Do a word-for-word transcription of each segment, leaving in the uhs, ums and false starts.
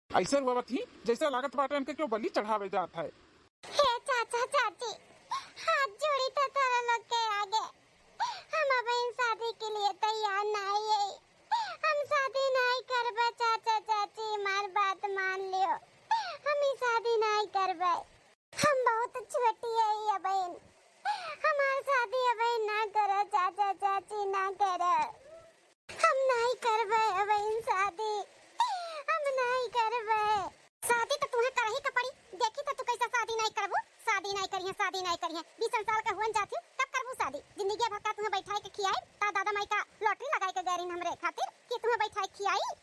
ऐसे रोवत ही जैसे लागत बाटे इनके क्यों बलि चढ़ावे जात है। हे चाचा चाची, हाथ जोड़ी तो तोरा लोग के आगे, हम अब इन शादी के लिए तैयार नहीं है। हम शादी नहीं करबे चाचा चाची, हमार बात मान लियो, हम ई शादी नहीं करबे। हम बहुत छोटी है अबहिन, हमार शादी अबहिन ना करो चाचा चाची, ना करो। हम नहीं करबे अबहिन शादी, हम नहीं करबे। शादी तो तुम्हें करही के पड़ी। देखी तो तू कैसे शादी नहीं करबू। शादी नहीं करिहे, शादी नहीं करिहे। बीस साल का हुअन जाती, तब करबू शादी। जिंदगी भर का तुम्हें बैठाए के खियाए, ता दादा माई का लॉटरी लगाए के गैरिन हमरे खातिर कि तुम्हें बैठाए खियाई।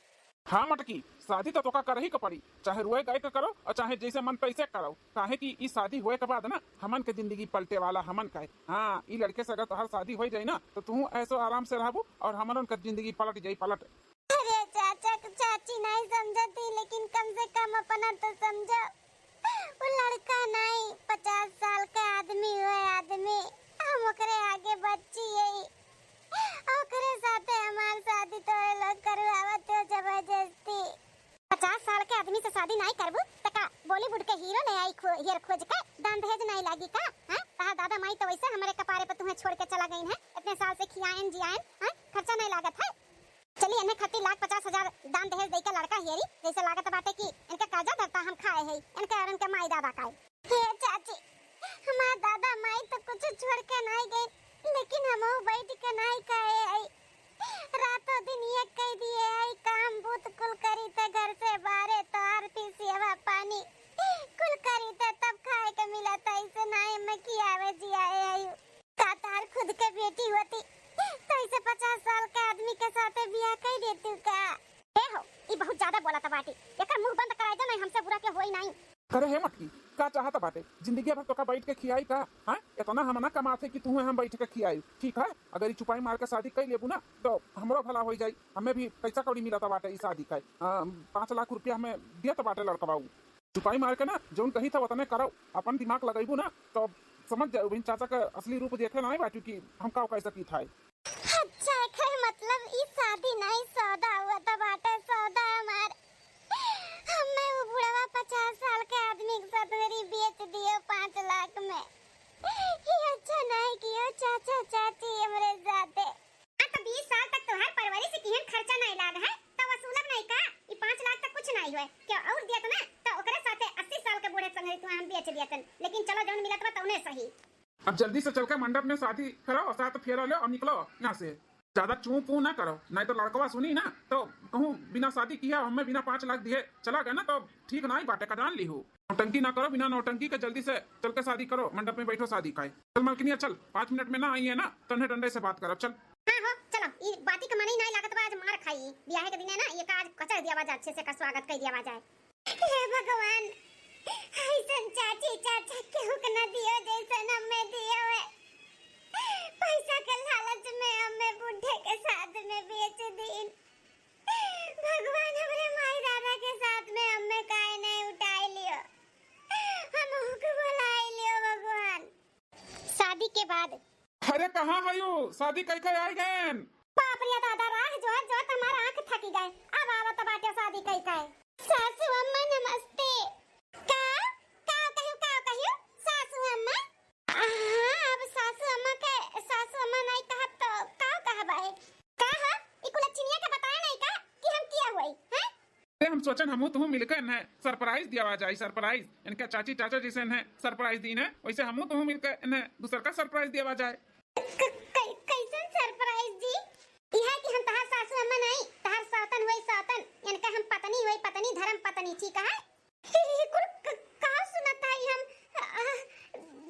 हाँ मटकी, शादी तो तोका करही के पड़ी, चाहे रोए गाए के करो और चाहे जैसे मन तैसे करो, काहे कि ई शादी होए के बाद ना हमन के जिंदगी पलटे वाला हमन का है। हाँ, ई लड़के से अगर तोहार शादी हो जाई ना तो तू ऐसो आराम से रहबू और हमन के जिंदगी पलट जाई, पलट। अरे चाचा चाची नहीं समझती, लेकिन कम से कम अपना तो समझो। वो लड़का नहीं, पचास साल का आदमी हुए आदमी, हम ओकरे आगे बच्ची है। ओकरे साथे हमार शादी तोरे लोग करवावत हो जबरदस्ती। पचास साल के आदमी से शादी नहीं करबू त का बॉलीवुड के हीरो ले आई खो-, हेयर खोज के दान दहेज नहीं लागी का? हैं? तहार दादा माई तो वैसे हमरे कपारे पर तुम्हें छोड़ के चला गई है, इतने साल से खियायन जियायन, हैं? खर्चा नहीं लागत है। चली एन्हे खातिर लाख पचास हजार दान दहेज दे के लड़का हेरी, जैसे लागत बाटे कि इनके काजा धरता हम खाए है, इनके और इनके माई दादा का। हे चाची, हमार दादा माई तो कुछ छोड़ के नहीं गए, लेकिन हम बैठ के नहीं खाए है। रातों दिन ये कह दिए है, काम बूत कुल करी थे, घर से बाहरे तो आरती सेवा पानी कुल करी थे, तब खाए के मिला था, ऐसे नहीं मैं खियावे जियाए है। का तार खुद के बेटी होती तो ऐसे पचास साल के आदमी के साथे बियाह कर देतू का? ए हो, ई बहुत ज्यादा बोलत बाटी, एकर मुंह बंद कराई दे, नहीं हमसे बुरा के होई नहीं। करे हे मटकी, का चाहत बाटे? जिंदगी भर तोका बैठ के खियाई का? हाँ, इतना हम ना कमात है कि तुम्हें हम बैठ के खियाई। ठीक है, अगर ई चुपाई मार के शादी कर लेबू ना तो हमरो भला हो जाई, हमें भी पैसा कौड़ी मिलत बाटे ई शादी का। हाँ, पाँच लाख रुपया हमें दियत बाटे लड़कवा उ। चुपाई मार के ना जौन कही था उतने करो, अपन दिमाग लगैबू ना तो समझ जाओ बहन, चाचा का असली रूप देखे ना बाटू कि हम का कह सकी था। अच्छा, एकर मतलब ई शादी नहीं सौदा हुआ था बाटे, सौदा हमार। हमें वो बुढ़वा पचास साल के आदमी के साथ मेरी बेच दियो पाँच लाख में। ये अच्छा नहीं कियो चाचा चाची हमरे साथे। हाँ, तो बीस साल तक तोहार परवरिश किहन खर्चा नहीं लाग है, तो वसूलब नहीं का? ई पाँच लाख तक कुछ नहीं हुए, क्यों और दियत ना, तो ओकरे साथे अस्सी साल के बूढ़े संगरी तुम्हें हम बेच दियतन। लेकिन चलो, जौन मिलत बा तौने सही। अब जल्दी से चल के मंडप में शादी करो और सात फेरा लो और निकलो यहाँ से। ज्यादा चू पू ना करो, नहीं तो लड़कवा सुनी ना तो कहूँ बिना शादी किया हमें बिना पाँच लाख दिए चला गए ना, तो ठीक ना ही बाटे का, जान ली हो। नौटंकी ना करो, बिना नौटंकी के जल्दी से चल के शादी करो, मंडप में बैठो शादी का है। चल मलकिनिया चल, पाँच मिनट में ना आई है ना तो उन्हें डंडे से बात करो, चल। हाँ हो, चलो, ई बाती के मनई नाई लागत बा, आज मार खाई। बियाहे के दिने ना ये का आज कचर दिया बा जाए, अच्छे से का स्वागत कर दिया बा जाए। हे भगवान, ऐसन चाची चाचा केहू के ना दियो जैसन हमें दियो है। पैसा के लालच में हमें बूढ़े के साथ में बेच दीन। भगवान हमरे माई दादा के साथ में हमें काहे नहीं उठाए लियो, हम ओके बुलाए लियो भगवान। शादी के बाद। अरे कहाँ है यू? शादी कई के आई गए? बाप रे दादा, राह जोहत जोहत हमार आँख थकी गए। अब आवत बाटे शादी कई के। सासू अम्मा नमस्ते। का? का कहियो, का कहियो? सासू अम्मा? हाँ, अब सासू अम्मा के, सासू अम्मा नहीं कहब तो का कहब है? का है? ई कुल चिनिया के बताया नहीं का कि हम किया हुई, हैं? अरे हम सोचन हमहू तुहू मिलके इन्हें सरप्राइज दियावा जाए, सरप्राइज। इनका चाची चाचा जैसे इन्हें सरप्राइज दीन है, वैसे हमहू तुहू मिलके इन्हें दूसर का सरप्राइज दियावा जाए। क-, कै-, कैसन सरप्राइज जी? यह कि हम तहार सासू अम्मा नहीं, तहार सौतन हुई सौतन, इनका हम पत्नी हुई पत्नी, धर्म पत्नी, ठीक है? कुल क-, का सुनत है हम, आ,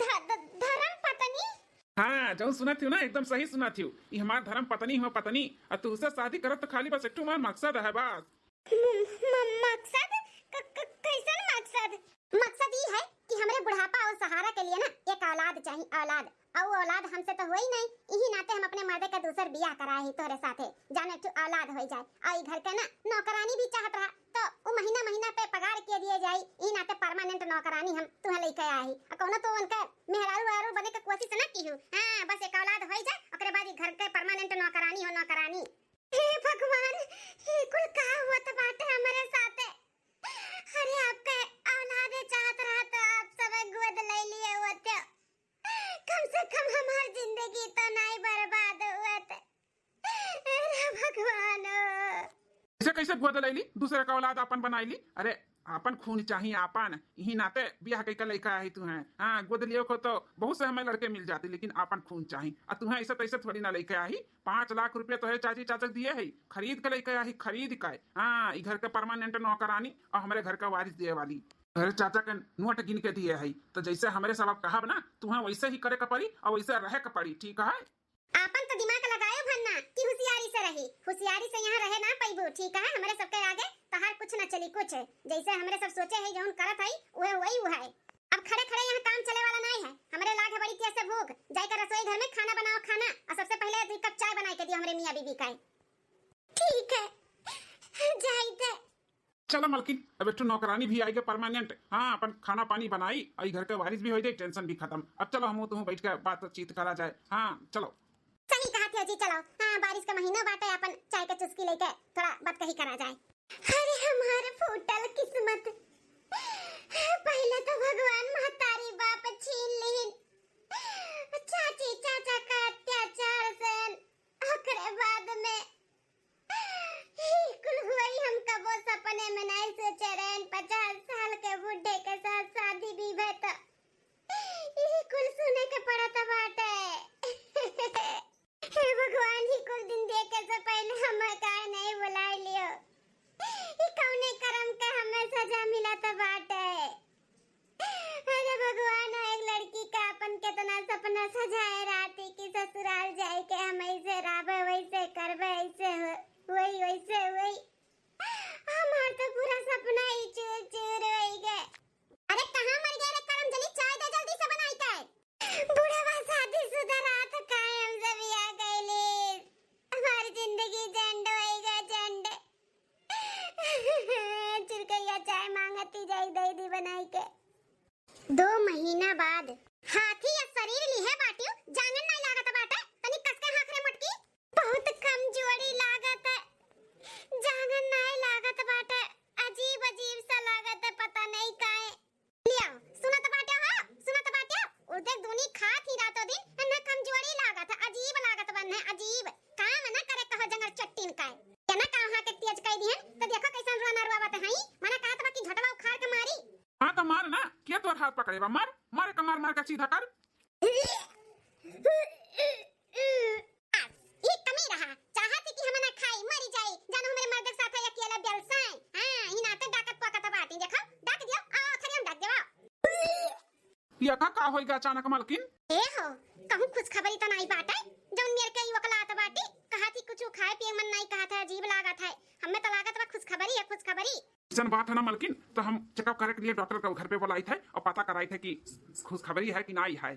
ध-, ध-, धर्म पत्नी? हाँ, जौन सुनत हियो ना, एकदम सही सुनत हियो। ई हमार धर्म पत्नी हो, पत्नी। आ तू उसे शादी करत तो खाली बस एक ठो हमार मकसद है, बस। म-, म-, मकसद? क-, क-, कैसन मकसद? मकसद ई है कि हमरे बुढ़ापा और सहारा के लिए ना एक औलाद चाहिए, औलाद। और औलाद हमसे तो होई नहीं, इही नाते हम अपने मर्दे का दूसर बियाह कराए ही तोहरे साथे, जाने एक ठो औलाद होई जाए। और ई घर के ना नौकरानी भी चाहत रहा, तो उ महीना महीना पे पगार के दिए जाई, इही नाते परमानेंट नौकरानी हम तुहे लेके आए ही। आ कौनो तो उनका मेहरारू वेहरारू बने के कोशिश ना की हूँ। हाँ, बस एक औलाद होई जाए, ओकरे बाद ई घर के परमानेंट नौकरानी हो, नौकरानी। हे भगवान, ई कुल का हुआ त बाटे हमरे साथे? भगवानो। ऐसे कैसे गोद लैली, दूसरे का औलाद आपन बनाई ली? अरे, आपन खून चाही, आपन। इही नाते बियाह कइके लइके आई तू हैं। हाँ, गोद लियो को तो बहुत से हमें लड़के मिल जाते, लेकिन आपन खून चाही। आ तू हैं ऐसे तैसे थोड़ी ना लइके आई। पाँच लाख रुपया तो है चाची चाचा दिए है, खरीद के लइके आई, खरीद के। हाँ, ई घर के परमानेंट नौकरानी और हमरे घर का वारिस दिए वाली। अरे चाचा के नोट गिन के दिए है, तो जैसे हमरे सब अब कहब ना, तुहें वैसे ही करे के पड़ी और वैसे रहे के पड़ी, ठीक है? आपन तो दिमाग लगायो भन्ना कि होशियारी से रही, होशियारी से यहाँ रहे ना पैबू, ठीक है? हमरे सबके आगे तहार कुछ ना चली कुछ, जैसे हमरे सब सोचे है, जौन करत है, उहे वही हुआ है। अब खड़े खड़े यहाँ काम चले वाला नहीं है, हमरे लाग है बड़ी तेज से भूख, जाइके रसोई घर में खाना बनाओ, खाना, और सबसे पहले दो कप चाय बनाई के दियो हमरे मियाँ बीबी का। ठीक है, जाई दे। चलो मलकिन, अब एक ठो नौकरानी भी आइगे परमानेंट। हाँ, अपन खाना पानी बनाई, और ई घर के वारिस भी हो जाई, टेंशन भी खत्म। अब चलो, हम तुम बैठ के बातचीत करा जाए। हाँ, चलो। सही कहा थे जी, चलो। हाँ, बारिश का महीना बाटे, अपन चाय के चुस्की लेके थोड़ा बात कही करा जाए। अरे हमार फूटल किस्मत, पहले तो भगवान महतारी बाप छीन लीन, चाची चाचा का अत्याचार से, ओकरे बाद में ई कुल हुई हम कबो सपने में नहीं सोचे रहेन। पचास साल के बूढ़े के साथ शादी भी भय तो ई कुल सुने के पड़त बाटे। हे भगवान, ई कुल दिन देखे से पहले हमें काहे नहीं बुलाए लियो? ई कौने करम के हमें सजा मिलत बाटे? अरे भगवान, एक लड़की का अपन कितना सपना सजाए रहती कि ससुराल जाए के हम ऐसे रहबे, वैसे करबे, ऐसे हो-, वही, वैसे वही। हमार तो पूरा सपना ही चूर चूर होई गए। अरे कहाँ मर गए रे करम, जल्दी चाय दे, जल्दी से बनाई के। बुढ़वा शादीशुदा रात काहे हमसे बियाह कैली? हमारी जिंदगी झंड होई गए, झंड। चिरकैया चाय मांगती जाई, दे दी बनाई के। दो महीना बाद। हाथी या शरीर लिहे बाटियो, जांगन नाई लागत बाटे, तनी कस के हाँक रे मोटकी। बहुत कमजोरी लागत है, जांगन नाई लागत बाटे, अजीब अजीब सा लागत है, पता नहीं काहे। लिया, सुनत बाटे हो, सुनत बाटे? उ देख दूनी खात ही रातों दिन, अन्ना कमजोरी लागत है, अजीब लागत बन है, अजीब। काम ना करे कहो जंगल चट्टीन का। जना का हाँ के तेज कई दिहन, तो देखो कैसन रोना रोवत है, मना कहत बा कि झटवा उखाड़ के मारी। हाँ तो मार ना, के तोर हाथ पकड़े बा, मार, मारे का मार, मार के सीधा कर। बस, ई कमी रहा, चाहत कि हम ना खाई, मरी जाई, जानो हमरे मर्द के साथ अकेले बेलसाए। हाँ, ई नाते डाकत पकत बाटी, देखो, डाक दियो, आओ, थरिया में डाक दियो, आओ। ये का, का होइगा अचानक मलकिन? ए हो, कहूँ खुशखबरी तो नाई बाटे, जौन मेर के ई वकलात बाटी, कहा थी कुछ खाए पिए मन नाई, कहा था अजीब लागत है, हमें तो लागत बा खुशखबरी है, खुशखबरी। अइसन बात है ना मलकिन, तो हम चेकअप करे के लिए डॉक्टर के घर पे बोलाई थे और पता कराई थे कि खुशखबरी है कि नाई है।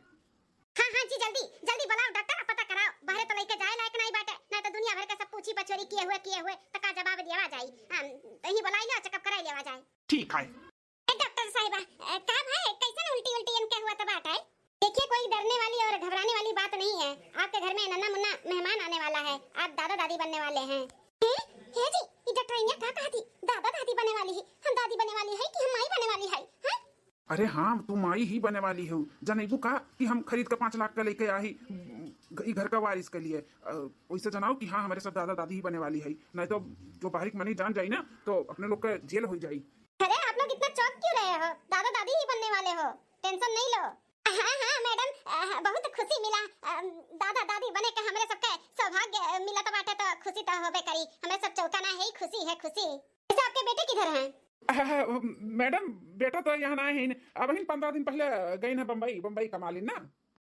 हाँ, हाँ जी, जल्दी, जल्दी बोलाओ डॉक्टर, पता कराओ, बहरे तो लइके जाए लायक नाई बाटे, नाई तो दुनिया भर के सब पूछी पचोरी किए हुए, किए हुए, तो का जवाब दियावा जाई। हाँ, तो ही बोलाई लियो, चेकअप कराई लेवा जाए। ठीक है। ए डॉक्टर साहिबा, अ, का भाई, कैसन उल्टी उल्टी इनके हुआ तो बाटे? देखिए, कोई डरने वाली और घबराने वाली बात नहीं है। आपके घर में नन्ना मुन्ना मेहमान आने वाला है, आप दादा दादी बनने वाले हैं। हैं? हे जी, ई डॉक्टरिया का कहती? दादा दादी बने वाली है? हम दादी बने वाली है कि हम माई बने वाली है? हैं? अरे हाँ, तू माई ही बने वाली हो। जनेबू का कि हम खरीद के पाँच लाख का लेके आई ई घर का वारिस के लिए। अ, वैसे जनाओ कि हाँ, हमारे सब दादा दादी ही बने वाली है, नहीं तो जो बाहरी के मनी जान जाई ना, तो अपने लोग का जेल हो जाई। अरे, आप लोग इतना चौंक क्यों रहे हो? दादा दादी ही बनने वाले हो, टेंशन नहीं लो। हाँ, हाँ, मैडम, अ, बहुत खुशी मिला। अ, दादा दादी बने के हमरे सबके सौभाग्य, अ, मिलत बाटे तो खुशी तो होबे करी। हमरे सब चौंका ना है, खुशी है, खुशी। वैसे आपके बेटे किधर हैं? अ, मैडम, बेटा तो यहाँ ना है, अब ही पन्द्रह दिन पहले गई ना बम्बई, बम्बई कमा ली ना।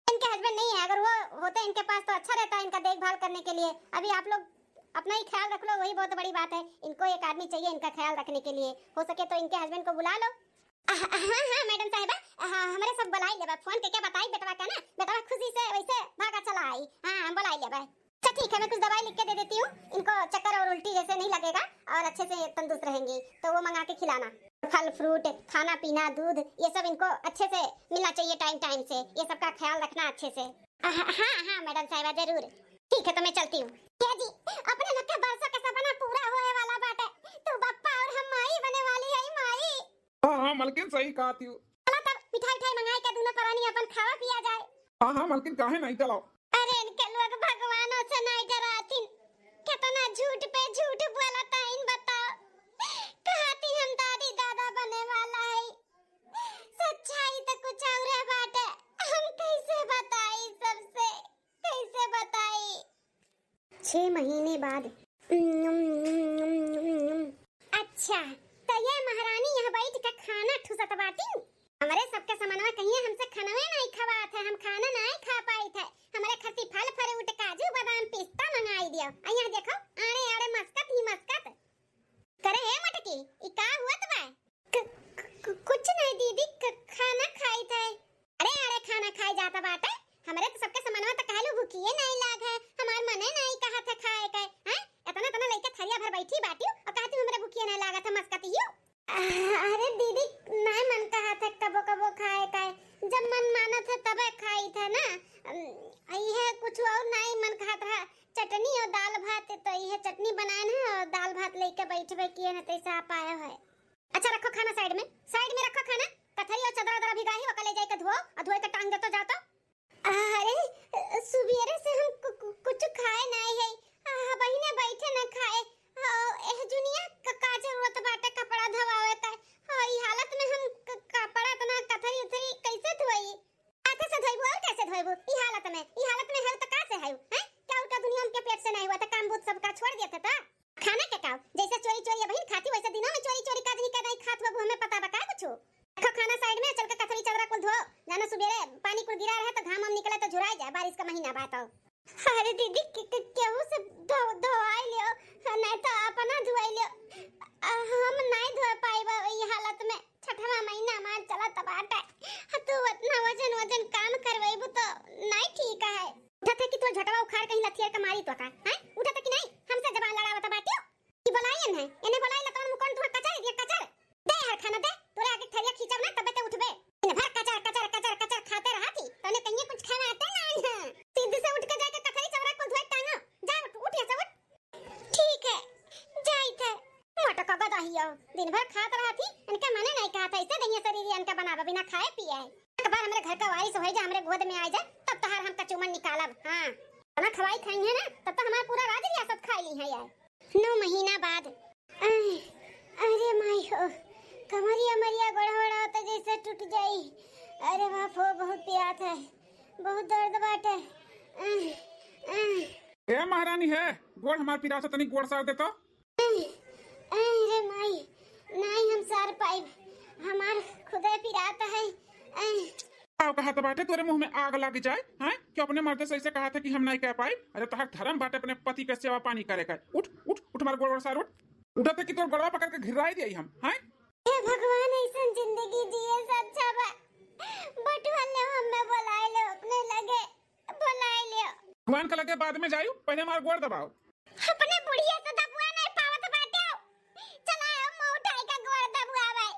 इनके हस्बैंड नहीं है, अगर वो होते इनके पास तो अच्छा रहता है इनका देखभाल करने के लिए। अभी आप लोग अपना ही ख्याल रख लो, वही बहुत बड़ी बात है। इनको एक आदमी चाहिए इनका ख्याल रखने के लिए, हो सके तो इनके हस्बैंड को बुला लो। हाँ, हाँ, मैडम साहिबा, हाँ, हमरे सब बुलाई लेबा, फोन के क्या बताई बेटवा का ना, बेटवा खुशी से वैसे भागा चला आई। हाँ, हम बुलाई लेबा। अच्छा ठीक है, मैं कुछ दवाई लिख के दे देती हूँ, इनको चक्कर और उल्टी जैसे नहीं लगेगा और अच्छे से तंदुरुस्त रहेंगी, तो वो मंगा के खिलाना। फल फ्रूट, खाना पीना, दूध, ये सब इनको अच्छे से मिलना चाहिए टाइम टाइम से, ये सब का ख्याल रखना अच्छे से। हाँ, हाँ, हाँ, मैडम साहिबा, जरूर। ठीक है, तो मैं चलती हूँ। ये जी, अपने लोग के बरसों के सपना पूरा होए वाला बाटे, तू बप्पा और हम माई बने वाली है, माई। हाँ, हाँ, मलकिन सही कहा थी। चला तब मिठाई उठाई मंगाई के दोनों परानी अपन खावा पिया जाए। हाँ, हाँ, मलकिन काहे नहीं, चलाओ। अरे इनके लोग भगवानों से नहीं डरातीन, कितना झूठ छह महीने बाद। अच्छा, त ये महारानी यहाँ बैठ के खाना ठूसत बाटी? हमरे सबके समनवा कहिए हमसे खनवे नाई खवात है, हम खाना नाई खा पाइत है। हमरे खातिर फल फ्रूट, काजू बादाम, पिस्ता मंगाई दियो। आ यहाँ देखो, आड़े आड़े मस्कत ही मस्कत। करे हे मटकी, ई का हुअत बा? क-, क-, कुछ नहीं दीदी, क-, खाना खाइत है। अरे, अरे, खाना खाए जाता बाटे। हमरे तो सबके समनवा तो कहलू भूखिए नहीं लाग है, हमार मने नहीं कहत है खाए के, हैं? इतना, इतना लइके थरिया भर बैठी बाटियो और कहती हमरे भूखिए नहीं लागत है, मस्कतियो। अरे दीदी, नहीं मन कहत है कबो, कबो खाए के, जब मन मानत है तबे खाइत है ना। अम, इहे कुछ और नहीं मन कहत रहा, चटनी और दाल भात, तो इहे चटनी बनाए ना और दाल भात लेके बैठबे किए ना, तैसे आप आए है। अच्छा, रखो खाना side में, side में रखो खाना। कथरी और चदरा उदरा भिगाही, ओका ले जाके धो, और धोए के टांग देतो जातो। अरे, सुबेरे से हम कु-, कु-, कुछ खाए नाई है। आ, बहिने बैठे न खाए। आ, एह जुनिया क-, का जरूरत बाटे कपड़ा धोवावे का? आ, ई हालत में हम क-, कपड़ा इतना कथरी उथरी कैसे धोई? हाथे से धोइबू और कैसे धोइबू? ई हालत में, ई हालत में है तो का से है, हैं? क्या उनका दुनिया उनके पेट से नहीं हुआ था? काम बूत सबका छोड़ दिया था तो? खाना के काव? जैसे चोरी चोरी अबहिन खाती, वैसे दिनों में चोरी चोरी का दिन का नहीं खात हुआ, हमें पता बा का कुछ? रखो खाना side में, चल के कथरी चदरा कुल धो। जानो सुबेरे पानी कुल गिरा रहे तो घाम वाम निकले तो झुराई जाए, बारिश का महीना बा तो। अरे दीदी, के-, के-, केहू से धो-, धोआई लियो, नहीं तो अपना धोआई लियो। आ, हम नहीं धो पाइब ई हालत में। छठवा महीना हमार चलत बाटे, आ तू इतना वजन वजन काम करवैबू तो नहीं ठीक है। उठत है कि तू झटवा उखाड़ कहीं लथियर के मारी तो का, हैं? उठत है कि नहीं? हमसे जबान लड़ावत बाटियो। ई बोलाइन है, इन्हें बोलाई लतवन मुकन तू कचर दिया कचर। दे यार खाना दे, तोरे आगे थरिया खींचब ना तबे ते उठबे। दिन भर कचर, कचर, कचर, कचर खाते रहा थी, तने कहिए कुछ खाना आते ना है। सीधे से उठ के जाके कथरी चौरा को धोए टांगो। जा उठ, उठ यहाँ से उठ। ठीक है, जाइत है। मोटका गदहियो, दिन भर खात रहत ही, इनका मने नहीं कहत है, ऐसे दहिया शरीर इनका बनावा बिना खाए पिए है। एक बार हमरे घर का वारिस होए जा, हमरे गोद में आए जा, तब तहार हम कचूमन निकालब। हाँ, इतना खवाई खाई है ना, तब तो हमार पूरा राज रियासत खाई ली है यार। नौ महीना बाद। आह, अरे माई हो, कमरिया मरिया गोड़ा वोड़ा तो जैसे टूट जाई। अरे बाप हो, बहुत पिरात है, बहुत दर्द बाटे। आह, आह। ए महारानी है, गोड़ हमार पिरात है, तनी गोड़ सार दे तो। अरे माई, नाई हम सार पाइब, हमार खुदे पिरात है। का कहत बाटे, तोरे मुंह में आग लाग जाए, हैं? कि अपने मर्दे से ऐसे कहत है कि हम नहीं कह पाइब? अरे तोहार धर्म बाटे अपने पति के सेवा पानी करे का। उठ, उठ, उठ, हमार गोड़, गोड़ सार उठ। उठत है कि तोर गोड़वा पकड़ के घिराई दिया हम, हैं? हे भगवान, ऐसन जिंदगी जिए से अच्छा बा। बटुआ ले हमें बोलाए ले अपने लगे। बोलाए लियो। भगवान के लगे बाद में जायू, पहले हमार गोड़ दबाओ। अपने बुढ़िया से दबुआ नहीं पावत बाटे। चला आओ, मुंह उठाई का गोड़ दबुआवे।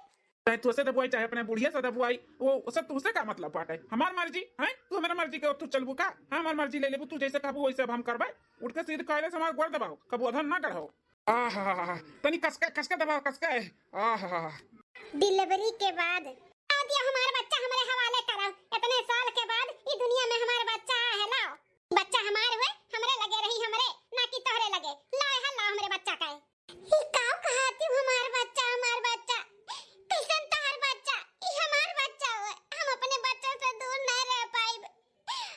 चाहे तुझसे दबुआई, चाहे अपने बुढ़िया से दबुआई, वो, उससे तुझसे का मतलब बाटे? हमार मर्जी, हैं? तू हमारे मर्जी के तू चलबू का? हाँ, हमार मर्जी ले लेबू, तू जैसे कहबू वैसे अब हम करबे। उठ के सीध कहले से हमार गोड़ दबाओ, कबू अधन ना गढ़ो। आहा, तनी कसके, कसके दबाओ, कसके। आहा। डिलीवरी के बाद। आ दिया हमार बच्चा हमरे हवाले करा। इतने साल के बाद ई दुनिया में हमार बच्चा आए है, लाओ। बच्चा हमार हुए, हमरे लगे रही हमरे, ना कि तोहरे लगे। लाओ यहाँ, लाओ हमरे बच्चा का। ई काऊ कहाती हूँ, हमार बच्चा, हमार बच्चा। कैसन तोहर बच्चा? ई हमार बच्चा हुए। हम अपने बच्चा से दूर ना रह पाइब।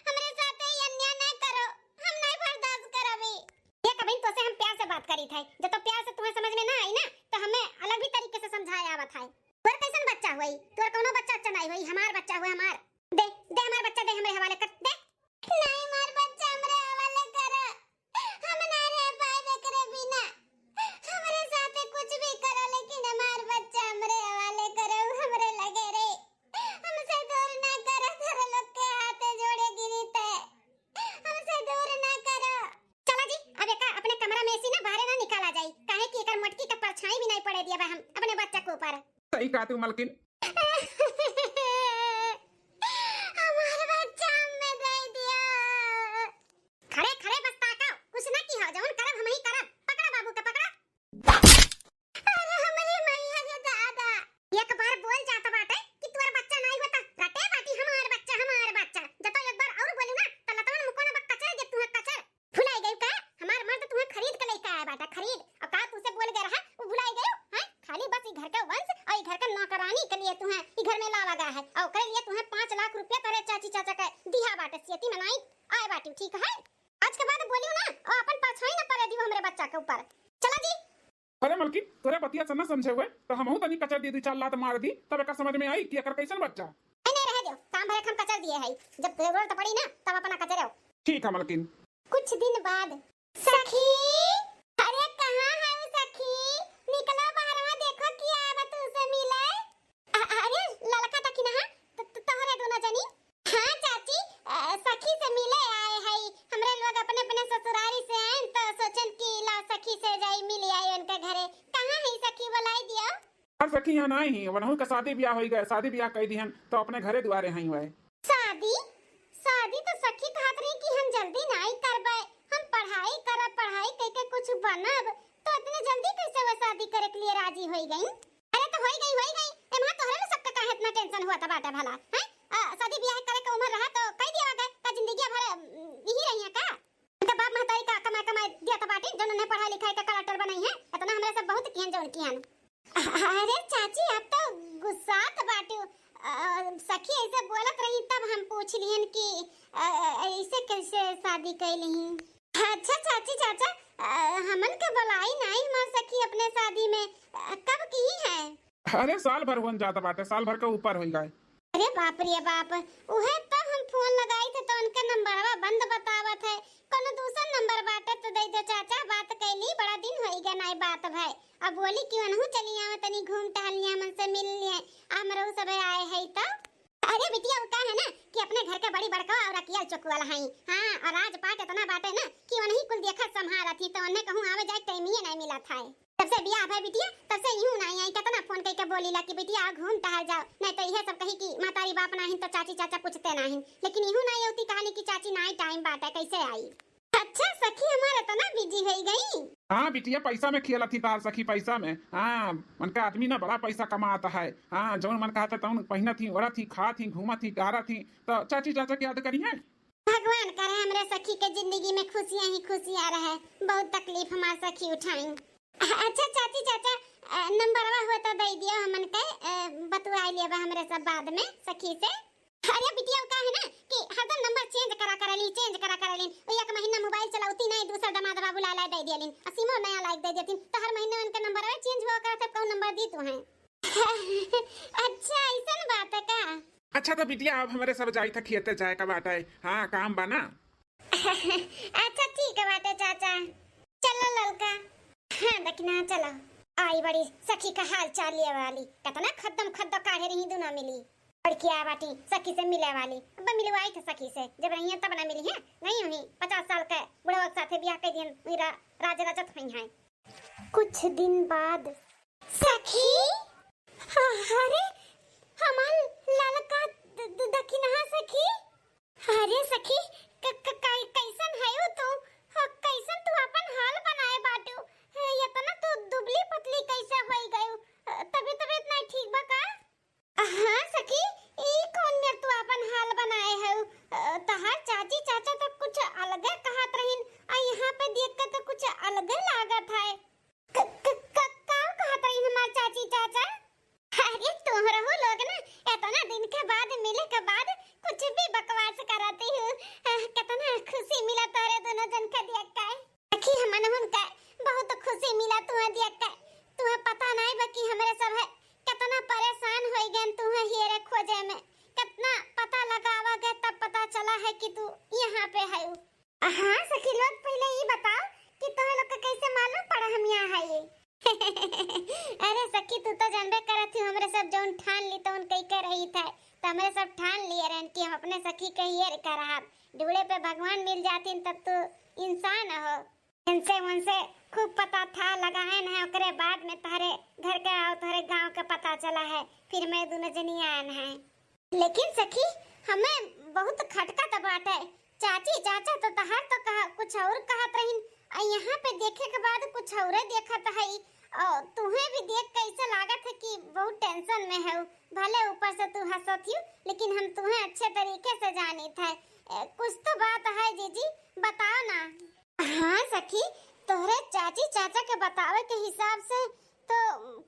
हमरे साथे ई अन्याय ना करो। हम नहीं बर्दाश्त करब ई। ये कबहिन तोसे हम प्यार से बात करी थे, जब तो प्यार से तुम्हें समझ में ना आई ना, तो हमें अलग भी तरीके से समझाए आवत है। तोर कैसन बच्चा हुई? तोर कौनो बच्चा अच्छा नहीं हुई, हमार बच्चा हुए हमार। दे, दे हमार बच्चा, दे हमरे हवाले कर, दे। नहीं, हमार बच्चा हमरे हवाले करा, हम ना रह पाए एकरे बिना। हमरे साथे कुछ भी करो, लेकिन हमार बच्चा हमरे हवाले करो, हमरे लगे रे। हमसे दूर ना करो, तोरे लोग के हाथे जोड़े गिरी थे। हमसे दूर ना करो। चला जी, अब एका अपने कमरा में से ना बाहरे ना निकाला जाई, काहे कि एकर मोटकी का परछाई भी नहीं पड़े दिया बा हम अपने बच्चा के ऊपर। सही कहा तू मलकिन। हमार बच्चा हमें दे दिया। खड़े खड़े बस ताकाओ, कुछ ना की हो, जवन करब हम ही करब। पकड़ा बाबू के, पकड़ा। अरे हमरी मैया रे दादा। एक बार बोल जात बाटे कि तोर बच्चा नाई होता, रटे बाटी हमार बच्चा, हमार बच्चा। जब तो एक बार और बोलू ना, तो लतवन मुकोना बक कचर दे तुहे कचर। भुलाई गयू का? हमार मर्द तुहे खरीद के लेके आया बाटा, खरीद। और का तुसे बोल गया रहा, वो भुलाई गयू? हैं? खाली बस ई घर के वंश और ई घर के नौकरानी के लिए तुहे ई घर में अरे मलकिन, तोरे बतिया से न समझे हुए तो हमहू तनी कचर दी, दू चार लात मार दी, तब एकर समझ में आई कि एकर कैसन बच्चा। नहीं, नहीं, रहे दियो, काम भरे हम कचर दिए है, जब जरूरत पड़ी ना तब अपना कचर आओ। ठीक है मलकिन। कुछ दिन बाद। सखी, अरे कहाँ है सखी? निकलो बाहरवा, देखो कि आवा तुमसे मिले। अ-, अरे ललका दखिनहा, त-, त-, तोहरे दोनों जनी। हाँ चाची, अ, सखी से मिले आए हई। हमरे लोग अपने अपने ससुरारी से आए तो सोचन कि ला सखी से जाई मिल आई उनके घरे। कहाँ है सखी, बुलाई दियो। अरे सखी यहाँ नाई ही, वनहू का शादी ब्याह होई गए, शादी ब्याह कई दिहन तो अपने घरे दुआरे हई हुए। शादी? शादी तो सखी कहत रही कि हम जल्दी नाई करबे, हम पढ़ाई करब, पढ़ाई कई के कुछ बनब, तो इतने जल्दी कैसे वो शादी करे के लिए राजी होई गई? अरे तो होई गई, होई गई, एमा तोहरे में सबका काहे इतना टेंशन हुआ था बाटे भला, हैं? आ, शादी ब्याह करे के उम्र रहा तो कई दिया गए, का जिंदगी भर अम, यही रही है का? इनका बाप महतारी का कमाए कमाए दिया था बाटे, जो उन्हें पढ़ाई लिखाई का कलेक्टर बनाई है, इतना हमरे सब बहुत किहन जौन किहन। अरे चाची, आप तो गुस्सात बाटू। अ, सखी ऐसे बोलत रही तब हम पूछ लिहन कि, अ, अ, ऐसे कैसे शादी कैली ही? अच्छा चाची, चाचा, अ, हमन के बुलाई नाई हमार सखी अपने शादी में, अ, कब की है? अरे साल भर होन जात बाटे, साल भर के ऊपर होई गए। अरे बाप रे बाप, उहे तो हम फोन लगाई थे तो उनका नंबरवा बंद बतावत है। कोनो दूसर नंबर बाटे तो दे दे चाचा, बात कैली, बड़ा दिन होई गए नाई बात भय। अब बोली कि वनहू चली आवे, तनी घूम टहल लिया, मन से मिल लिए, हमरो सब आए है तो। अरे बिटिया, वो का है ना कि अपने घर के बड़ी बड़का और अकियल चुकवल हई। हाँ, और राजपाट इतना बाटे ना कि वनही कुल देखत संभालत ही, तो उन्हें कहूँ आवे जाए टाइम ही नहीं मिलत है। तब से बियाह भय बिटिया, तब से यूं नहीं आई, कितना फोन कई के बोली ला कि बिटिया घूम टहल जाओ, नहीं तो यह सब कही कि महतारी बाप नाहिन तो चाची चाचा पूछते नाहिन, लेकिन यूं नहीं होती कहली कि चाची नाई टाइम बाटे, कैसे आई? अच्छा सखी हमार इतना बिजी होई गई। हाँ बिटिया, पैसा में खेलत ही तार सखी, पैसा में। हाँ, उनका आदमी ना बड़ा पैसा कमात है। हाँ, जौन मन कहत है तौन पहिनत ही, ओढ़त ही, खात ही, घूमत ही, टहरत ही, तो चाची चाचा के याद करी है। भगवान करे हमरे सखी के जिंदगी में खुशियाँ ही खुशियाँ रहे, बहुत तकलीफ हमार सखी उठाई। अच्छा चाची चाचा, अ, नंबरवा हुआ तो दे दियो हमन के, अ, बतुआई लेबा हमरे सब बाद में सखी से। अरे बिटिया, का है ना कि हरदम नंबर चेंज करा करेली, चेंज करा करेलिन। वो एक महीना मोबाइल चलावती नहीं, दूसर दमाद बाबू ला ला दे दियलिन, आ सिमो नया लाइक दे देतिन, तो हर महीने उनका नंबर चेंज हुआ करत है, कौन नंबर दी तू है? अच्छा, ऐसन बात है का? अच्छा तो बिटिया, अब हमरे सब जाई था खेते जाए का बाटे। हाँ, काम बा ना। अच्छा ठीक है बाटे चाचा, चलो ललका। हाँ दखिना चलो। आई बड़ी सखी का हाल चाल लिए वाली, कितना खद्दम खद्दो काढ़े रही दुना मिली। बड़किया बाटी सखी से मिले वाली, अब मिलवाई थे सखी से, जब रही है तब ना मिली है। नहीं हुई पचास साल के बुढ़वा के साथे बियाह कर दिहन, मेरा राज रचत हुई है। कुछ दिन बाद। सखी, ह-, अरे हमार ललका द-, द-, दखिनहा सखी। अरे सखी, क-, क-, कै-, कैसन हयू तू? ह, कैसन तू अपन हाल बनाए बाटू? ह, इतना तू दुबली पतली कैसे होई गयू? अ, तबीयत, तबीयत नहीं ठीक बा का? हाँ सखी, ई कौन मेर तू अपन हाल बनाए हऊ? अ, तहार चाची चाचा तो कुछ अलगे कहत रहिन, आ यहाँ पे देख के तो कुछ अलगे लागत है। क-, क-, क-, का कहत रही हमार चाची चाचा? अरे तुहरहू लोग ना इतना दिन के बाद मिले के बाद कुछ भी बकवास करती हूँ। आह, कितना खुशी मिला तोरे दोनों जन के देख के। सखी हमन हुन के बहुत खुशी मिला तुम्हें देख के। तुम्हें पता नहीं बा कि हमरे सब है कितना परेशान हो गए तुम्हें हेरे खोजे में, कितना पता लगावा गए तब पता चला है कि तू यहाँ पे है। हाँ सखी लोग, पहले ई बताओ कि तोह लोग के कैसे मालूम पड़ा हम यहाँ है ये? अरे सखी, तू तो जानबे करत ही, हमरे सब जौन ठान ली तौन कई के रही थे, तो हमरे सब ठान लिए रहन कि हम अपने सखी के हियर करहब। ढूढ़े पे भगवान मिल जातिन तब तू इंसान हो। इनसे उनसे खूब पता था लगाएन है, ओकरे बाद में तोहरे घर के और तोहरे गांव के पता चला है, फिर मैं दोनों जनी आएन है। लेकिन सखी, हमें बहुत खटका तो बाटे। चाची चाचा तो तहार तो कहा, कुछ और कहत रहिन, आ यहाँ पे देखे के बाद कुछ औरे देखत हई। और तुहें भी देख के ऐसे लागत है कि बहुत टेंशन में है। भले ऊपर से तू हंसत ही, लेकिन हम तुहें अच्छे तरीके से जानित है। ए, कुछ तो बात है जीजी, बताओ ना। हाँ सखी, तोहरे चाची चाचा के बतावे के हिसाब से तो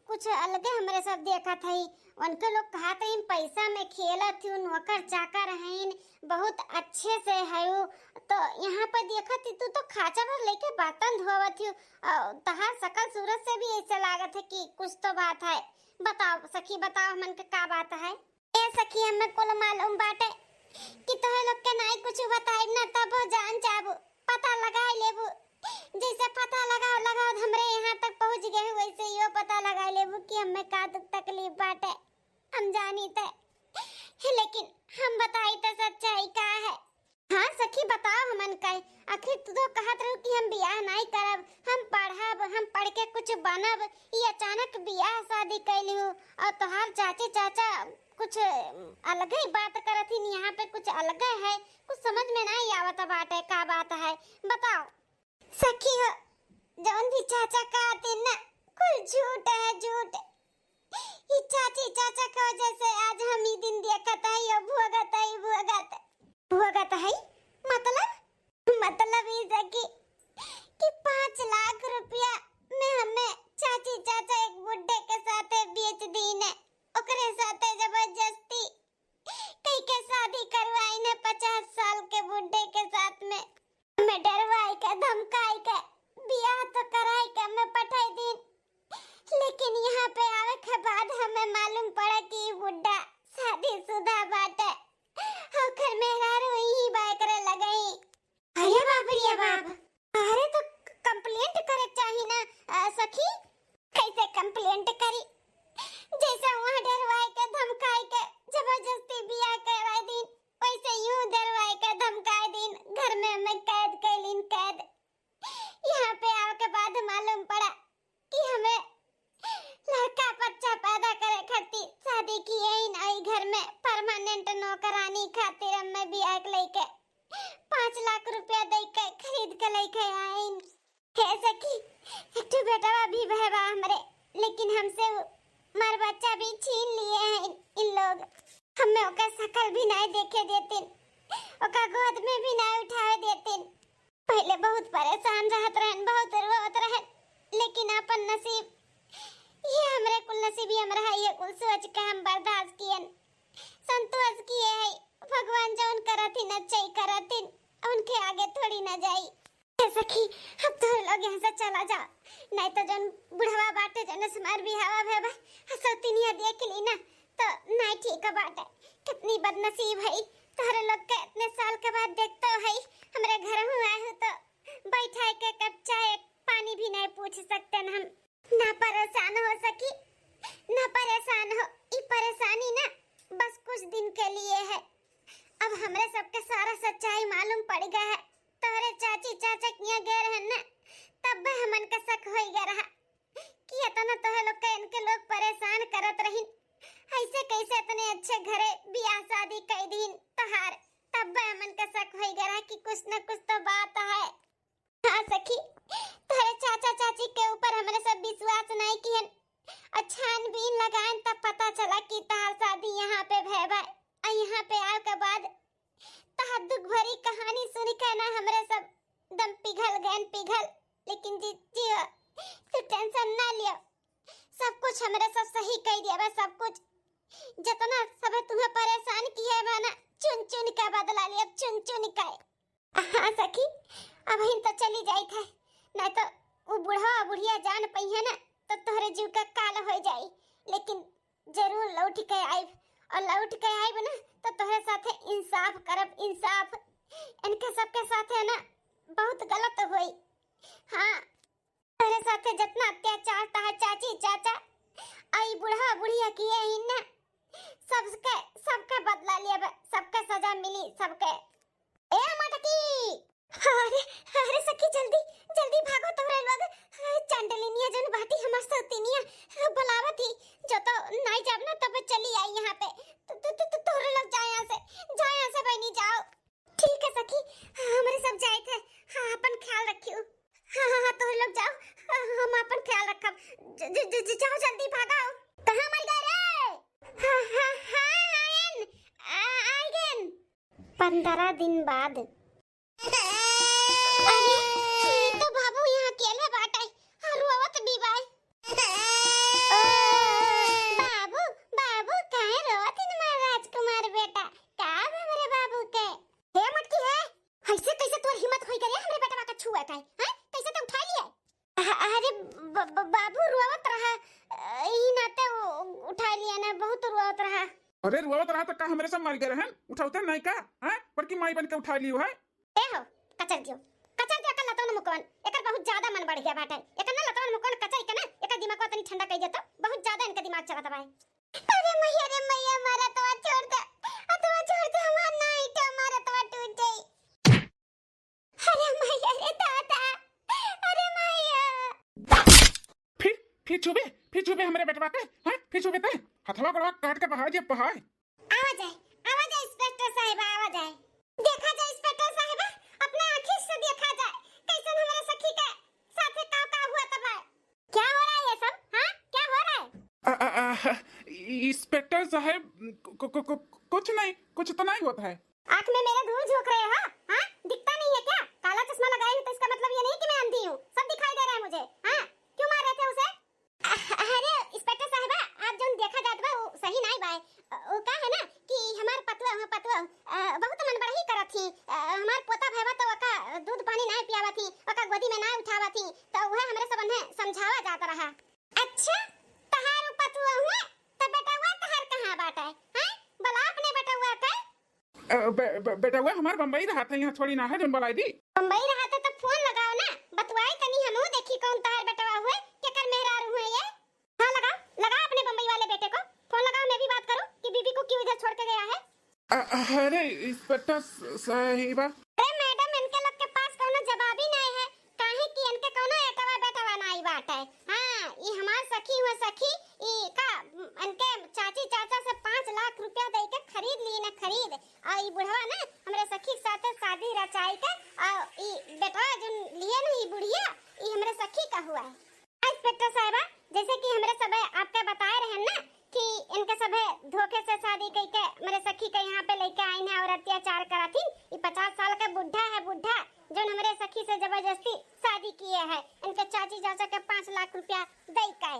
कुछ अलगे हमरे सब देखत हई। उनके लोग कहत हईन, "पैसा में खेलत हूँ, नौकर चाकर हईन, बहुत अच्छे से हऊ।" तो यहाँ पे देखत ही, तू तो खाचा भर लेके बर्तन धोवत हूँ, और तहार शकल सूरत से भी ऐसे लागत है कि कुछ तो बात है। बताओ सखी, बताओ हमन के का बात है? ए सखी, हमें कुल मालूम बाटे कि तोहे लोग के नाई कुछ बताइब ना, तबो जान जाबू, पता लगाई लेबू। जैसे पता लगाओ लगाओ हमरे यहाँ तक पहुँच गए, वैसे यो पता लगाई लेबू कि हमें का दुख तकलीफ बाटे। हम जानी ते, लेकिन हम बताई ते सच्चाई का है। हाँ सखी, बताओ हमन का, आखिर तू तो कहत रहू कि हम बियाह नाई करब, हम पढ़ब, हम पढ़ के कुछ बनब, ई अचानक बियाह शादी कैली हूँ और तोहार चाची चाचा कुछ अलगे ही बात करत ही, यहाँ पे कुछ अलगे है, कुछ समझ में नहीं आवत बाटे, का बात है, बताओ। सखी हो, जौन भी चाचा कहत ही ना, कुल झूठ है, झूठ। ई चाची चाचा के वजह से आज हम ई दिन देखत हई, यो भोगत हई, भोगत। भोगत हई? मतलब? मतलब ई सखी कि पाँच लाख रुपया में हमें चाची चाचा एक बुड्ढे के साथे बेच दीन है, ओकरे साथे जबरदस्ती कई के शादी करवाइन है पचास साल के बुड्ढे के साथ में। हमें डरवाई के, धमकाई के, बियाह तो कराई के हमें पठाई दीन, लेकिन यहाँ पे आवे के बाद हमें मालूम पड़ा कि ई बुड्ढा शादीशुदा बाटे। ओकर मेहरारू यही बाय करे लगई। अरे बाप रे बाप। अरे तो complaint करे चाही ना, अ, सखी। कैसे complaint करी? जैसे वहाँ डरवाई के, धमकाई के, जबरदस्ती बियाह करवाई दीन, वैसे यूं डरवाई के, धमकाई दीन, घर में हमें कैद कैलीन, कैद। यहाँ पे आवे के बाद मालूम पड़ा कि हमें लड़का बच्चा पैदा करे खातिर शादी किए ही नहीं, घर में permanent नौकरानी खातिर हमें बियाह के लेके पाँच लाख रुपया दे के खरीद के लेके आइन। हे सखी, एक ठो बेटवा भी भय बा हमरे, लेकिन हमसे उ-, हमार बच्चा भी छीन लिए हैं इन, इन लोग। हमें ओकर शकल भी नहीं देखे देतिन, ओकर गोद में भी नहीं उठावे देतिन। पहले बहुत परेशान रहत रहन, बहुत रोवत रहन, लेकिन अपन नसीब, ये हमरे कुल नसीब ही हमरा है, ये कुल सोच के हम बर्दाश्त कियन, संतोष किए है। भगवान जौन करथिन, अच्छा ही करथिन, उनके आगे थोड़ी ना जाई। ए सखी, अब तोहरे लोग यहाँ से चला जाओ, नहीं तो जौन बुढ़वा बाटे, जौन से हमार बियाहवा भय बा, सौतिनिया देख ली ना, तो नहीं ठीक बाटे। कितनी बदनसीब है, तोहरे लोग के इतने साल के बाद देखतो है, हमरे घर हूँ आए हो तो बैठाए के कप चाय पानी भी नहीं पूछ सकते न हम। ना परेशान हो सखी, ना परेशान हो, ई परेशानी ना बस कुछ दिन के लिए है। अब हमरे सबके सारा सच्चाई मालूम पड़ गया है। तोहरे चाची चाचा किया गए रहन ना, तब भी हमन का शक होई गया रहा कि इतना तोहे लोग के इनके लोग परेशान करत रहिन। ऐसे कैसे इतने अच्छे घरे बियाह शादी कर दीन तोहार, तब भी हमन का शक होई गया रहा कि कुछ न कुछ तो बात है। हाँ सखी, तोहरे चाचा चाची के ऊपर हमरे सब विश्वास नहीं किहन। और छानबीन लगाएन तब पता चला कि तहार शादी यहाँ पे भय बा। और यहाँ पे आए के बाद तहार दुख भरी कहानी सुन के ना हमरे सब दम पिघल गएन, पिघल। लेकिन जी, जी, तू tension ना लियो, सब कुछ हमरे सब सही कर दिया बा, सब कुछ। जितना सब तुम्हें परेशान किए बा ना, चुन चुन के बदला लिया, चुन चुन के। हाँ सखी, अबहिन तो चली जाइत है, नहीं तो वो बुढ़वा बुढ़िया जान पइहे ना, तो तोहरे जीव का काल हो जाई। लेकिन जरूर लौट के आइब, और लौट के आइब ना, तो तोहरे साथे इंसाफ करब, इंसाफ। इनके सबके साथे ना बहुत गलत होई। हाँ, तोहरे साथे जितना अत्याचार तहार चाची चाचा, आई बुढ़वा बुढ़िया किए ही ना, सबके, सबके बदला लिया बा, सबके सजा मिली, सबके। ए मटकी! अरे, अरे सखी, जल्दी, जल्दी भागो तोहरे लोग। अरे, चंडलिनिया जन बाटी हमार सौतिनिया, बुलावत ही। जो तो नाई जाब ना, तब चली आई यहाँ पे। तो, तो, तो, तो तोहरे लोग जाओ यहाँ से, जाओ यहाँ से बहनी, जाओ। ठीक है सखी, हमरे सब जाइत है। हाँ, अपन ख्याल रखियो। हाँ, हाँ, हाँ, तोहरे लोग जाओ, हम अपन ख्याल रखब। ज-, ज-, ज-, ज-, जाओ जल्दी भागो। कहाँ मर गए रे? हाँ, हाँ, हाँ, आयन, आ, आइगन। पन्द्रह दिन बाद। अरे, ई तो बाबू यहाँ अकेले बाटे, आ, रोवत भी बाय। बाबू रोवत रहा, ई नाते उ-, उठाइ लिया ना, बहुत रोवत रहा। अरे रोवत रहा तो का हमरे सब मर गए रहन? उठावते नहीं का? हैं? बड़की माई बन के उठाइ लियो है। ए हो, कचर दियो, कचर दियो एकर लतवन मुकवन, एकर बहुत ज्यादा मन बढ़ गया बाटे। एकर ना लतवन मुकवन कचर के ना, एकर दिमाग को तनी ठंडा कइ देतो, बहुत ज्यादा इनके दिमाग चलत बाए। अरे मैया रे मैया, हमार हथवा छोड़ दे, हथवा छोड़ दे, हमार ना ईटा, हमार हथवा टूट जाई। अरे मैया रे दादा, अरे मैया। फिर, फिर छुबे, फिर छुबे हमरे बेटवा के, हैं? फिर छुबे ते? हथवा गोड़वा काट के बहा जे बहाए। आवा जाए, आवा जाए इंस्पेक्टर साहिबा, आवा जाए। देखा जाए इंस्पेक्टर साहिबा, अपने आँखी से देखा जाए, कैसन हमरे सखी के साथे का का हुआ तब है। क्या हो रहा है ये सब, हाँ? क्या हो रहा है? अ, अ, अ, इंस्पेक्टर साहब, कु-, कु-, कु-, कुछ नहीं, कुछ तो नहीं होता है। आँख में मेरे धूल झोंक रहे हो, हाँ? दिखता नहीं है क्या? काला चश्मा लगाई हूँ तो इसका मतलब ये नहीं कि मैं अंधी हूँ, सब दिखाई दे रहा है मुझे, हाँ? क्यों मार रहे थे उसे? अ-, अरे इंस्पेक्टर साहबा, आप जौन देखा जात बा वो सही नाई बाय। अ, वो का है ना कि हमार पतुआ, हाँ, पतुआ, अ, बहुत मन बड़ा ही करत ही। अ, हमार पोता भैबा तो ओका दूध पानी नाई पियावत ही, ओका गोदी में नाई उठावत ही, तो वह हमरे सबन है समझावा जात रहा। अच्छा, तहार उ पतुआ हुए, त बेटवा तहार कहाँ बाटे? हैं? बोला अपने बेटवा के। अ, बे-, बे-, बेटवा हमार बम्बई रहत है, यहाँ थोड़ी ना है जौन बोलाई दी। बम्बई रहत है तो फोन लगाओ ना, बतवाई तनी हमहू देखी कौन तहार बेटवा हुए, केकर मेहरारू हुए ये। हाँ लगाओ, लगाओ अपने बम्बई वाले बेटे को फोन लगाओ, मैं भी बात करूँ कि बीबी को क्यों इधर छोड़ के गया है। अ-, अरे इंस्पेक्टर स-, साहिबा। अरे मैडम, इनके लोग के पास कौनो जवाब ही नहीं है, काहे कि इनके कौनो एटवा बेटवा नहीं बाटे। हाँ, ई हमार सखी हुए सखी, ई का, इनके चाची चाचा से पाँच लाख रुपया दे के खरीद ली ना खरीद, और ई बुढ़वा ना हमरे सखी के साथे शादी रचाई के, और ई बेटवा जोन लिए ना ई बुढ़िया, ई हमरे सखी का हुआ है। इंस्पेक्टर साहिबा, जैसे कि हमरे सबे आपके बताए रहन ना कि इनके सभे धोखे से शादी कइके मेरे सखी के यहाँ पे लेके आइन है और अत्याचार करत हिन। ई पचास साल के बुढ़ा है, बुढ़ा, जोन हमरे सखी से जबरदस्ती शादी किए है, इनके चाची चाचा के पाँच लाख रुपया दे के।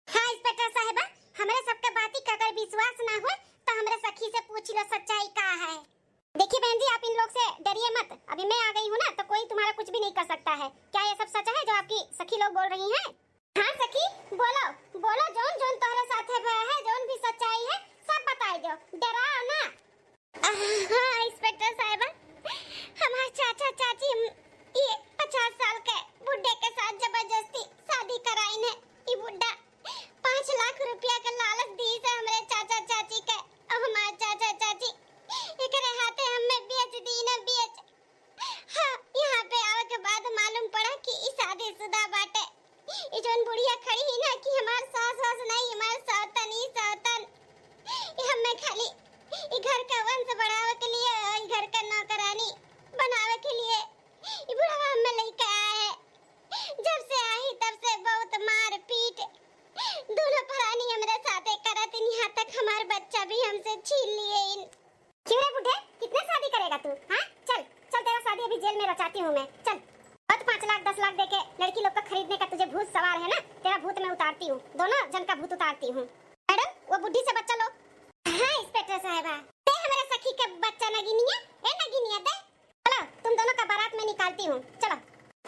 हाँ इंस्पेक्टर साहिबा, हमरे सबके बाती का अगर विश्वास ना हो तो हमरे सखी से पूछ लो सच्चाई का है। देखिए बहन जी, आप इन लोग से डरिए मत, अभी मैं आ गई हूँ ना, तो कोई तुम्हारा कुछ भी नहीं कर सकता है। क्या ये सब सच है जो आपकी सखी लोग बोल रही हैं? हाँ सखी, बोलो, बोलो, जौन जौन तोहरे साथे भय है, जौन भी सच्चाई है, सब बताई दो, डराओ ना। हाँ इंस्पेक्टर साहिबा, हमार चाचा चाची ये पचास साल के बुड्ढे के साथ जबरदस्ती शादी कराइन है। ई बुड्ढा पाँच लाख रुपया के लालच दी से हमरे चाचा चाची के, अब हमार चाचा चाची एकरे हाथे हमें बेच दी ना, बेच। हाँ, यहाँ पे आवे के बाद मालूम पड़ा कि ई शादीशुदा बाटे। ई जौन बुढ़िया खड़ी ही ना कि हमार सास वास नहीं, हमार सौतन, ई सौतन। ई हमें खाली ई घर का वंश बढ़ावे के लिए, ई घर का नौकरानी बनावे के लिए ई बुढ़वा हमें लेके आए। जब से आई तब से बहुत मार पीट दोनों परानी हमरे साथे करत, यहाँ तक हमार बच्चा भी हमसे छीन लिए इन। क्यों रे बूढ़े, कितने शादी करेगा तू? हाँ, चल चल, तेरा शादी अभी जेल में रचाती हूँ मैं। चल, बहुत पाँच लाख दस लाख देके लड़की लोग को खरीदने का तुझे भूत सवार है ना, तेरा भूत मैं उतारती हूँ, दोनों जन का भूत उतारती हूँ। मैडम, वो बुढ़ी से बच्चा लो। हाँ इंस्पेक्टर साहिबा, दे हमारे सखी के बच्चा नगिनिया, ए नगिनिया दे। चलो, तुम दोनों का बारात में निकालती हूँ, चलो।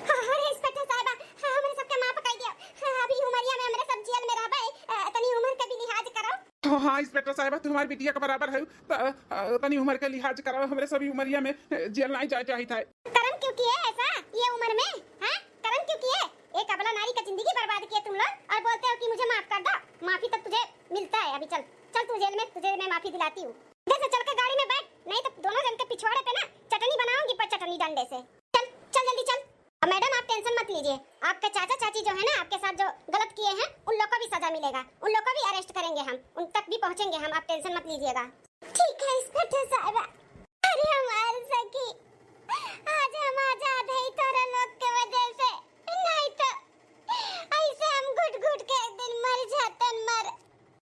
हाँ, अरे इंस्पेक्टर साहिबा, हाँ, हमरे सबके माफ कर दियो। हाँ, अभी उमरिया में हमरे सब जेल में रहबे, अ, तनी उम्र के भी लिहाज करो। हाँ, हाँ, इंस्पेक्टर साहिबा, तू हमारी बिटिया के बराबर है, त-, अ, तनी उम्र के लिहाज करो, हमरे सभी उमरिया में, अ, जेल नहीं जाए चाहिए था। कर्म क्यों किए ऐसा ये उम्र में, हाँ? कर्म क्यों किए? एक अबला नारी का जिंदगी बर्बाद किए तुम लोग और बोलते हो कि मुझे माफ कर दो। माफी तो तुझे मिलता है, अभी चल, चल तू जेल में, तुझे मैं माफी दिलाती हूँ। इधर से चल के गाड़ी में बैठ, नहीं तो दोनों जन के पिछवाड़े पे ना चटनी बनाऊंगी, पर चटनी डंडे से। चल, चल जल्दी चल। अब मैडम आप टेंशन मत लीजिए, आपके चाचा चाची जो है ना आपके साथ जो गलत किए हैं उन लोग को भी सजा मिलेगा, उन लोग को भी अरेस्ट करेंगे हम, उन तक भी पहुंचेंगे हम, आप टेंशन मत लीजिएगा। ठीक है इंस्पेक्टर साहबा। अरे हमार सखी, आज हम आजाद है तोरा लोग के वजह से, नहीं तो ऐसे हम घुट घुट के एक दिन मर जातन, मर।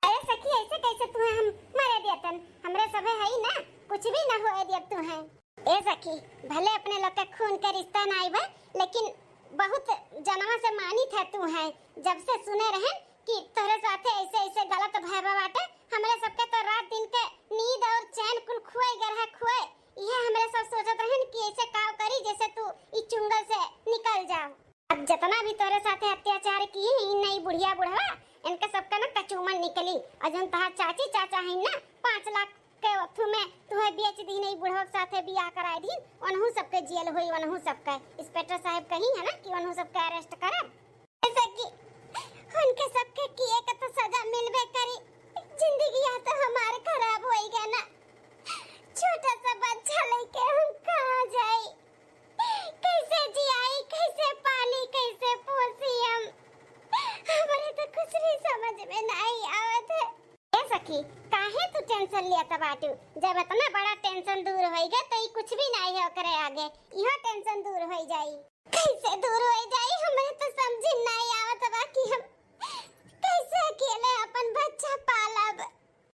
अरे सखी, ऐसे कैसे तुहे हम मरे दियतन? हमरे सभे हई ना, कुछ भी ना होए दियत तुहे। ए सखी, भले अपने लोग के खून के रिश्ता नाई बा, लेकिन बहुत जनवा से मानित है तुहे। जब से सुने रहन कि तोहरे साथे ऐसे ऐसे गलत भय बा बाटे, हमरे सबके तो रात दिन के नींद और चैन कुल खोए गए रहा, खोए। इहे हमरे सब सोचत रहन कि ऐसे काव करी जैसे तू ई चुंगल से निकल जाओ। अब जितना भी तोरे साथे अत्याचार किए हैं, ई नई बुढ़िया बुढ़वा, इनका सबका ना कचूमन निकली। और जौन तहार चाची चाचा हैं ना, पाँच लाख के ओथू में तुहे बेच दीन, ई बुढ़वा के साथे बियाह कराए दीन, उनहू सबके जेल होई, उनहू सबके। इंस्पेक्टर साहब कही है ना कि उनहू सबके अरेस्ट करब। जैसे कि उनके सबके किए के तो सजा मिलबे करी, जिंदगिया तो हमार खराब होई गया ना। छोटा सा बच्चा लेके हम कहाँ जाई? कैसे जियाई, कैसे पाली, कैसे पोसी हम? हमरे तो कुछ भी समझ में नहीं आवत है। ए सखी, काहे तू टेंशन लियत बाटू? जब इतना बड़ा टेंशन दूर होई गए तो ई कुछ भी नहीं है ओकरे आगे, इहो टेंशन दूर होई जाई। कैसे दूर होई जाई, हमरे तो समझ नहीं आवत बा कि हम कैसे अकेले अपन बच्चा पालब।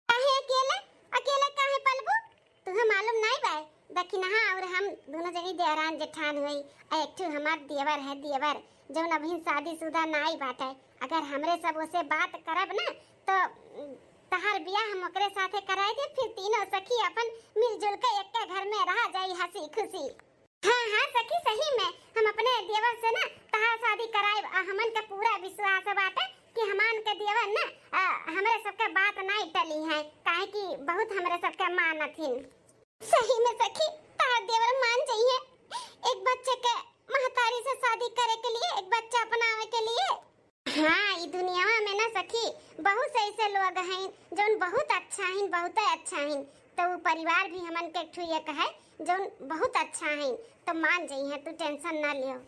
काहे अकेले? अकेले काहे पलबू? तुहे मालूम नाई बाय? दखिनहा और हम दोनों जनी देवरान जेठान होई, आ एक ठो हमार देवर है, देवर, जौन अभी शादीशुदा नाई बाटे। अगर हमरे सब ओसे बात करब ना, तो तहार बियाह हम ओकरे साथे कराए दे, फिर तीनों सखी अपन मिलजुल के एक घर में रहा जाई हंसी खुशी। हाँ, हाँ सखी, सही में हम अपने देवर से ना तहार शादी कराइब। आ हमन का पूरा विश्वास बाटे कि हमान के देवर ना, आ, हमरे सबके बात नाई टली है, काहे कि बहुत हमरे सबके मानत हिन। सही में सखी, तहार देवर मान जइहे एक बच्चे के महतारी से शादी करे के लिए, एक बच्चा अपनावे के लिए। हाँ, ई दुनियावा में ना सखी, बहुत से ऐसे लोग हैं जौन बहुत अच्छा हैं, बहुत अच्छा हैं। तो वो परिवार भी हमन के एक ठो एक है जौन बहुत अच्छा हैं, तो मान जइहे, तू टेंशन ना लियो।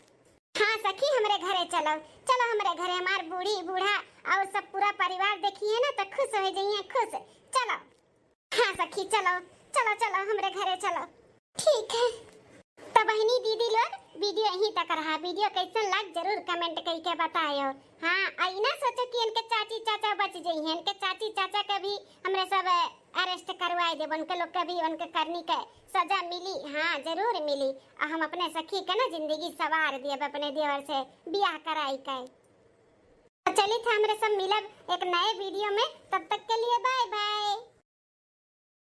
हाँ सखी, हमरे घरे चलो, चलो हमरे घरे, हमार बूढ़ी बूढ़ा और सब पूरा परिवार देखिए ना तो खुश हो जइहे, खुश। चलो। हाँ सखी, चलो, चलो, चलो, हमरे घरे चलो। ठीक है। तो बहिनी दीदी लोग, वीडियो यहीं तक रहा। वीडियो कैसन लग, जरूर कमेंट करके बतायो। हाँ, आ ई ना सोचो कि इनके चाची चाचा बच जइहे, इनके चाची चाचा के भी हमरे सब अरेस्ट करवाए देब, उनके लोग के भी उनके करनी के सजा मिली। हाँ, जरूर मिली। आ हम अपने सखी के ना जिंदगी सवार दियब, अपने देवर से बियाह कराई के। तो चलित है, हमरे सब मिलब एक नए वीडियो में, तब तक के लिए बाय बाय।